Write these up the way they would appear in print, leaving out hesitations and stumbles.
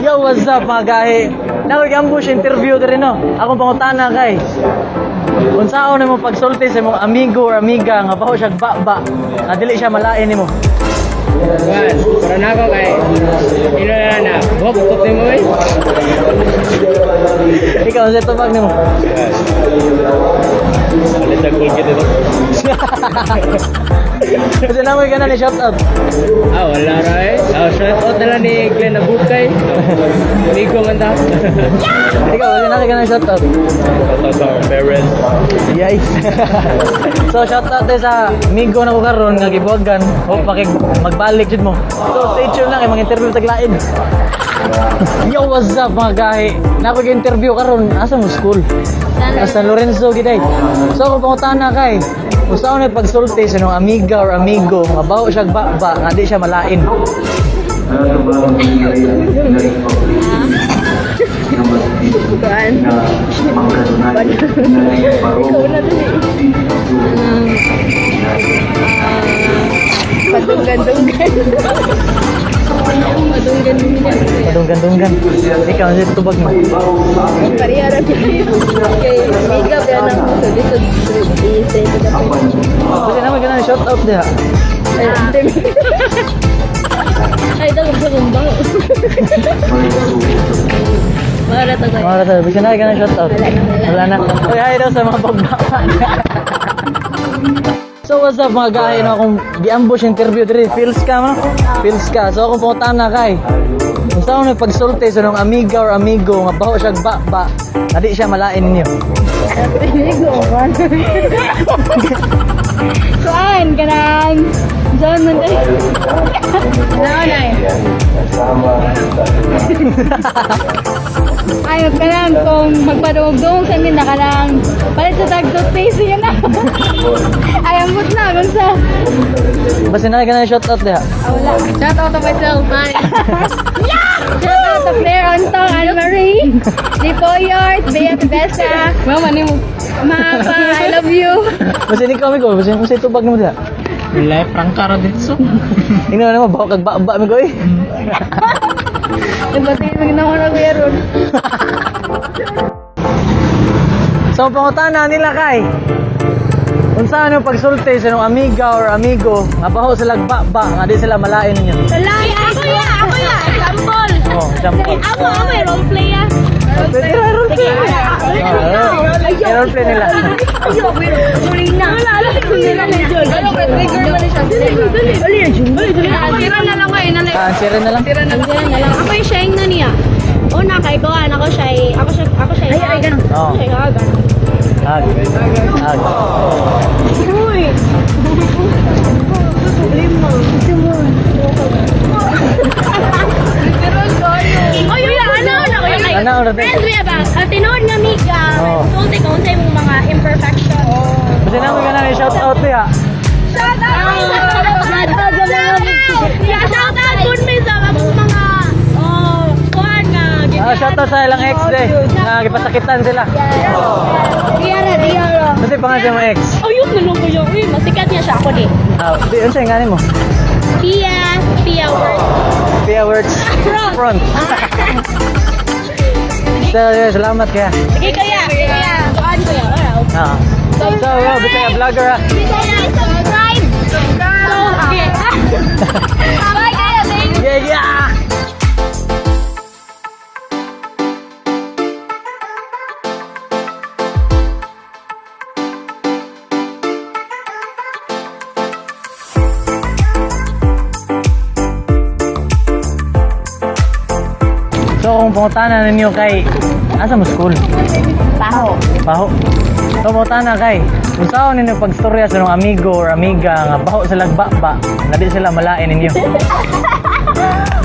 Yo, what's up, mga gahi? Nakoy ambush interview diri, no. Akong pangutana kay, unsaon nimo pagsulti sa imong amigo or amiga nga baho siya ba nga dili siya malain nimo? Kuan, para na ako kay ino na na. Buhok ko mo eh. Ikaw, unsa tubag nimo? Alit ang Colgate ito. Kasi namoy ka na ni shout out. Ah, wala ra eh. Ah, shout out na lang ni Glenn Abukay. Amigo man ta. Ikaw, kasi namoy ka na shout out. Shout out sa our parents. Yay. So shout out tayo sa amigo na ko karon nga gibuwagan. Hope makig magbalik jud mo. So stay tuned lang kay mga interview taglain. Yo, what's up, mga gahi? Nako interview karon, asa mo school? Sa San Lorenzo giday. So akong pangutana kay, unsaon ni pagsulti sa imong amiga or amigo nga baho siya ba nga di siya malain? Kuan. Ikaw na dali. Padunggan-dunggan. Padunggan-dunggan. Padunggan-dunggan. Ikaw, unsa tubag mo? Pareha ra kayo. Kay miga ba nang so dito i-say to the point. Kasi naman ka na shout out diha. Ay, ay, daw sa kumbang. Mara to kayo. Mga kasal, bisa na ka na shout out. Wala na. Uy, hi daw sa mga pagbaba. So what's up, mga gahi, no, akong gi-ambush interview diri, feels ka, no? Feels ka. So akong pangutana kay, unsa man pagsulti sa nung amiga or amigo nga baho siya ba nga di siya malain ninyo? Amigo man. Kuan kanang John man day. Naon ay. Ay, kanang kung magpadungog-dungog sa amin na kanang palit sa tag toothpaste yun na. Ay, ambot na kung sa. Basta na ka na shout out diha. Ah, wala. Shout out to myself, man. Shout out to Claire Ontong, Anne-Marie, Di Poyort, Bea Pibesa. Mama, ni mo. Mama, I love you. Basta ni kami ko, basta unsa tubag nimo diha? Wala, prangka ra dito. Tingnan mo baho kag ba mi ko eh. Nagbatiin mo ginawa na kuya ron. So pangutana nila kay, unsa ano pagsulti sa nung amiga or amigo nga baho sila ba nga di sila malain ninyo? Ay, ako ya, ako ya. Example. Oh, example. Ako, ako, eh, role play ah. Pwede ra role play. Oh, role play nila. Ayo, huli na. Wala, wala. Huli na na dyan. Ano, trigger mo na siya. Dali, dali. Dali, dali, dali. Tira na lang kayo, na Ah, answer na lang. Tira na lang. Tira na lang. Ako yung siyang na niya. Una kay ko, ako siya, ako siya, ako siya. Ay, ay, ganun. Oo. Ako siya, ganun. Hag. Hag. Uy. Problema. Oy, uy, ano na kayo kayo? Ano na Friends we ba? Ang tinuod nga miga, Oo. sulti kung sa imong mga imperfection. Basta na mo ka na shout out diha. Shout out! Shout out! Yeah, shout out kun may sa among mga oh, kuan nga. Ah, shout out sa ilang ex de na gipasakitan sila. Diara, diara. Kasi pangalan sa mga ex. Ayun, nalungko yun. Uy, masikat niya siya ako di. Ah, di unsa yung ngani mo? Pia, Pia Words. Pia words Front. Front. So, yeah, salamat kaya. Sige kaya, sige kaya. Kuan ko yan. Alright. Ah. So, yo, bisaya vlogger ah. Bisaya, subscribe! Subscribe! Okay. Bye kaya, thank you. Yeah. So kung pangutana ninyo kay, asa mo school? Paho. Baho. So pangutana kay, unsaon ninyo pagstorya sa nung amigo or amiga nga baho sila ba nga di sila malain ninyo?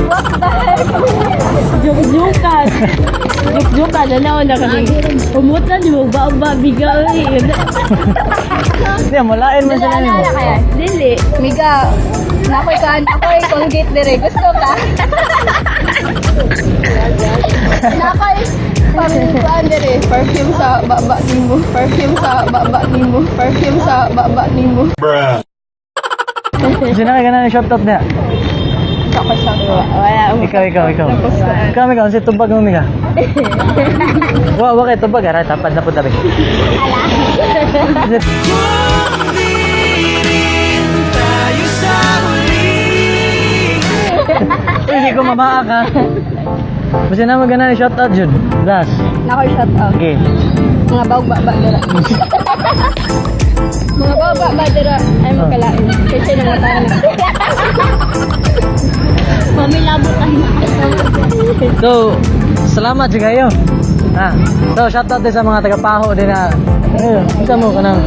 What the heck? Joke-joke-an. Joke-joke-an. Ano na kami. Umutan, di mo ba ba biga uy. Di malain man sila nimo. Kaya, dili. Miga, nakoy kan, ako'y Colgate dire. Gusto ka? Nakoy pang kuan dire. Perfume sa baba nimo. Perfume sa baba nimo. Perfume sa baba nimo. Sino ka na shout out niya? pa siya. Wala. Ikaw, ikaw, ikaw. Ikaw, Mika, unsa tubag mo, Mika? Wa kay tubag, ara, tapad na po tabi. Ala. Kung di rin tayo sa huli. Uy, hindi ko mamaak ha. Basta na magana shout out jud. Last. Nako, shout out. Okay. Mga bawg ba ba dira. Mga bawg ba ba dira ay magkalain. Kasi nang mata na. Mami labo tayo. So, salamat jud kayo. Ha. So, shout out din sa mga taga-Paho din na eh, unsa mo kanang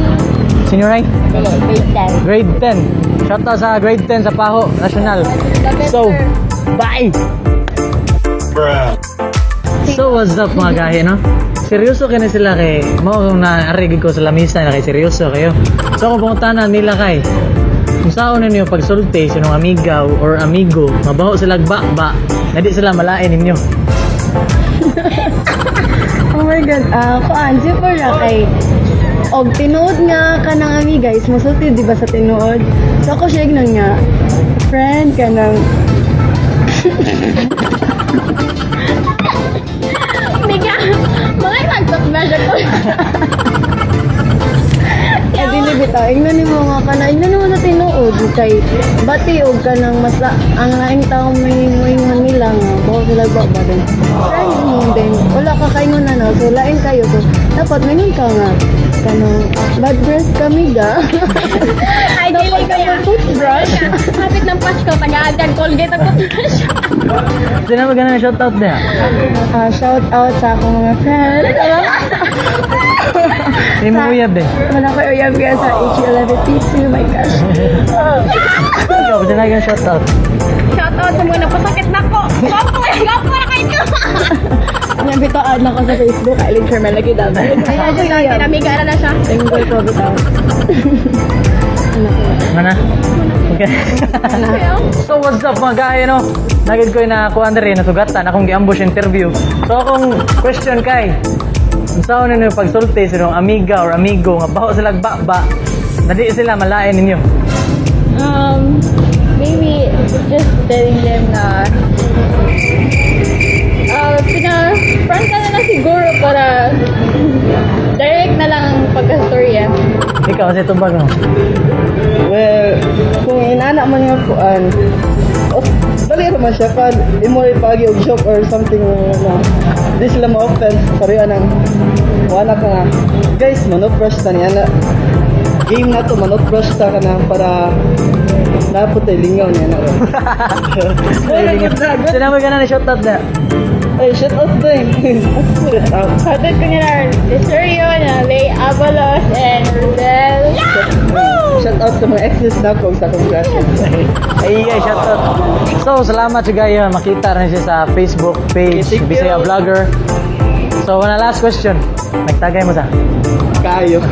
senior high? Grade 10. Shout out sa grade 10 sa Paho National. So, bye. So, what's up, mga gahi, no? Seryoso kini sila kay mao kung naarigid ko sa lamisa na kay seryoso kayo. So, kung pangutana nila kay kung saan ninyo pagsulti sa inyong amigaw or amigo, mabaho sila ba na di sila malain ninyo. Oh my God, ah, kuan, simple ra kay og tinuod nga kanang ami guys, musulti di ba sa tinuod? So ako siya ignon nga friend kanang Mika, mga nagtoothbrush ako. Ay, dili bitaw. Ingnon nimo nga kana, ingnon nimo sa tinuod kay bati og kanang mas ang laing tao may moingon nila nga bawo sila ba ba din. Friend mo din. Wala ka kaingon ano, so lain kayo, so dapat maingon ka nga kanang bad breath kami ga. Ay, dili Dapat ka kaya. mag-toothbrush. Kapit ng Pasko, taga-agad Colgate ang toothbrush. Sino magana shout out niya? Ah, shout out sa akong mga friends. Hindi mo uyab din. Wala ko uyab kaya sa HU11P2, my gosh. Ikaw, sino naging shout out? Shout out sa mga napasakit na ko. Gwapo, gwapo na kayo. Yan, bitaw, add lang ko sa Facebook. Eileen Sherman lagi dapat. Ay, ay, ay, Amiga na siya. Single ko, bitaw. Mana? Okay. So what's up, mga gahi, no? Nagid ko na kuan diri nasugatan akong gi-ambush interview. So akong question kay unsaon ninyo pagsulti sa inyong amiga or amigo nga baho sila ba na di sila malain ninyo? Maybe just telling them na pina-front ka na lang siguro para direct na lang ang pagka-storya. Ikaw sa tubag mo. Well, kung inana man nga kuan, oh, dali ra man siya kan imo ipagi og joke or something na di sila ma-offense, pareha nang wala ka nga guys, manot brush ta niya na game na to, manot brush ta ka na para naputay lingaw niya na. Sino mo gana ni shout out na? Ay, shout out din, shout out. Shoutout ko nila Rosario, na Lay Avalos, and Rodel. Shout out sa mga exes na ko sa akong crushes. Ay, shout out. So, salamat sa gaya. Makita rin siya sa Facebook page, Thank you. Bisaya Vlogger. So, na last question. Nagtagay mo sa? Kayo.